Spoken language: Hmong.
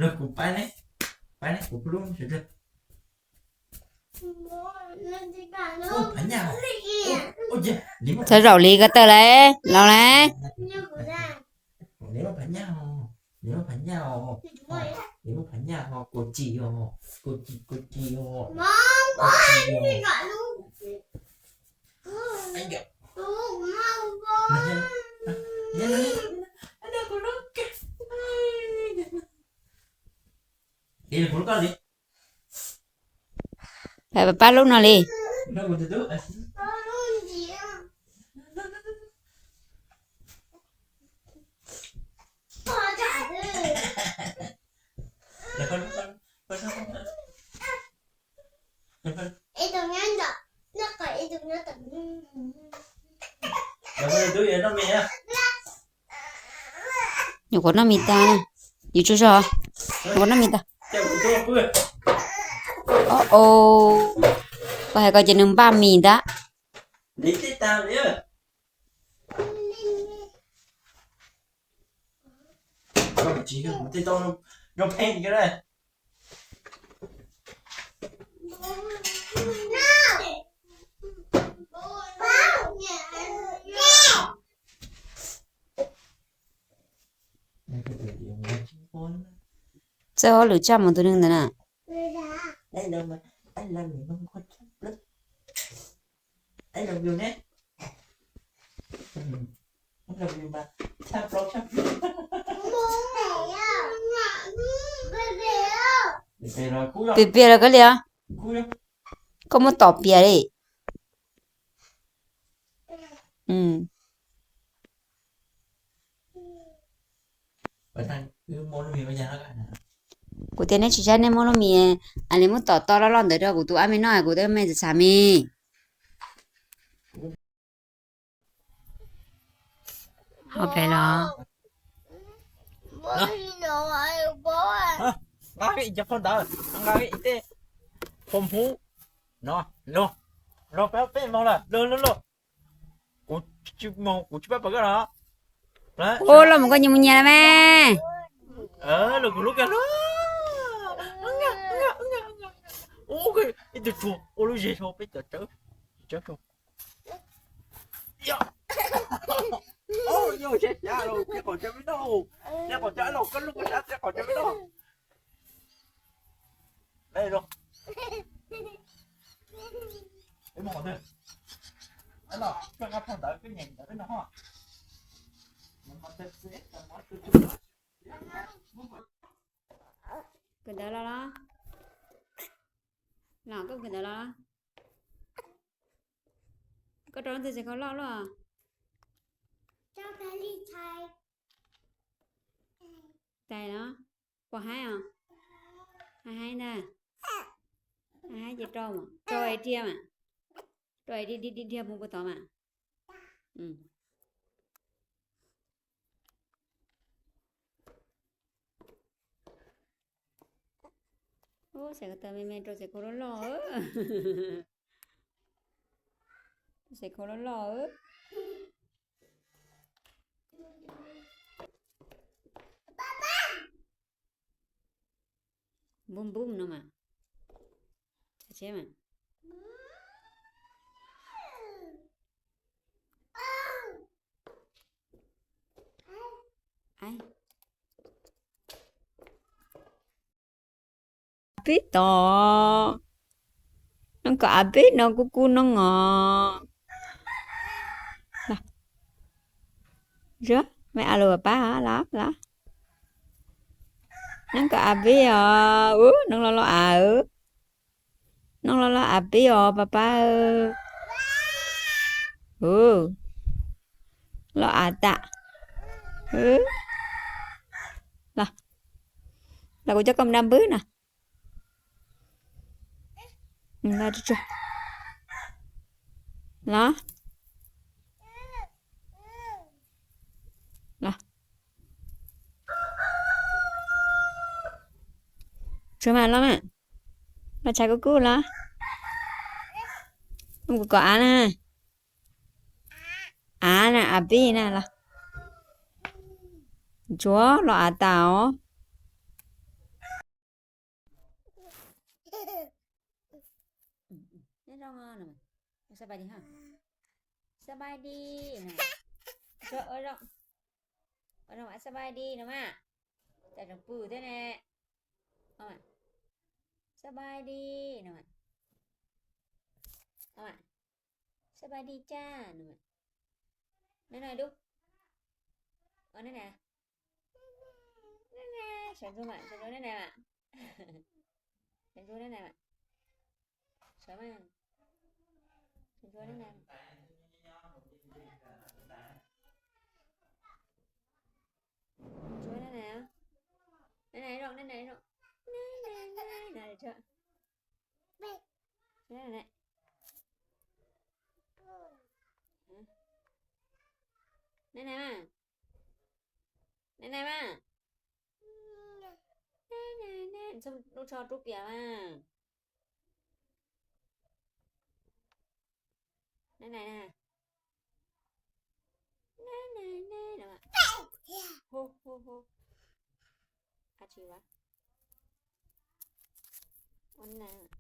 Los kuv pab ne, pab ne, kuv pub lub sawv daws. Txhob zaum li ko taw lawm, los lawm. Nws muaj phab nyaj os, nws muaj phab nyaj os, nws muaj phab nyaj os, kua ci os, kua ci, kua ci os. Pab lub no li. Nyuam qhuav noj mis tag, yus tsuas zog, nyuam qhuav noj mis tag. O o, koj hais ko ces nws npaj mis ntag. Txawj hauj lwm tshaj mus tus neeg ntawd na. Piav piav los koj li os. Koj muab tom piav li. Kuv tias neb tsis saib neb muab lub mis, a li muab tom to loj loj ntawd rau kuv tus ab me noj, kuv tab me txav txav me. Ho pem los. Nqa ib co phau ntawv, nqa ib tej phau hmub no, los, los peb mus lawm, los, los, los. Kuv tsis mus, kuv tsis pab pom koj los. Ua los mus koj nyias mus nyias lawm me. Los kuv lub kag lub. Ib tug tsuag ua lub zes rau peb cov tsawb, tsawb rau. Yog sab xyav los, qhov tsawb me no, qhov tsawb los koj lub koj sab, qhov tsawb me no. Kawm ntawv los los? Los koj kawm ntawv los? Koj rau leej twg txiv khaus loj luaj? Tais los? Puas haib os? Haib haib ntag. Haib haib ces rau, rau es dhia mas. Rau es dhia dhia dhia mus puag tod mas. Ub, xav ko taw me me rau xav khau loj loj. Xav khau loj loj. Npub npub no mas. Tsheb mas. Peb tod, noj kom av peb no kuj kub noob os. Me a lus pab los los. Noj kom av peb os, ub, noob loj loj av. Noob loj loj av peb os pab pab. Ub, loj av tas. Los, los kuv coj koj mus da npwb na. Los, los. Tsuag mas los mas. Los tshav kuj kub los. Kuv kom av na. Av na, av peb na los. Tsuag los av tas os. สบายดีฮะ สบายดี เออ เออ สบายดีนะมา แต่หลวงปู่ด้วยนะ เอามา สบายดีนะมา เอามา สบายดีจ้านะมา นั่นหน่อยดู เอานั่นนะ นั่นนะ ฉันดูมา ฉันดูนั่นนะมา ฉันดูนั่นนะมา สวยมาก ฉันดูนั่นนะ ช่วยนั่นนะ นั่นไหนลอง นั่นไหนลอง นั่นไหน นั่นไหน ช่วย ช่วยนั่นไหน นั่นไหนมา นั่นไหนมา นั่นไหน นั่น ลูกชอจุ๊บเปียมา นั่นไหนนะ นั่นไหน นั่นไหนมา โฮ โฮ โฮ อาชีวะ อันน่ะ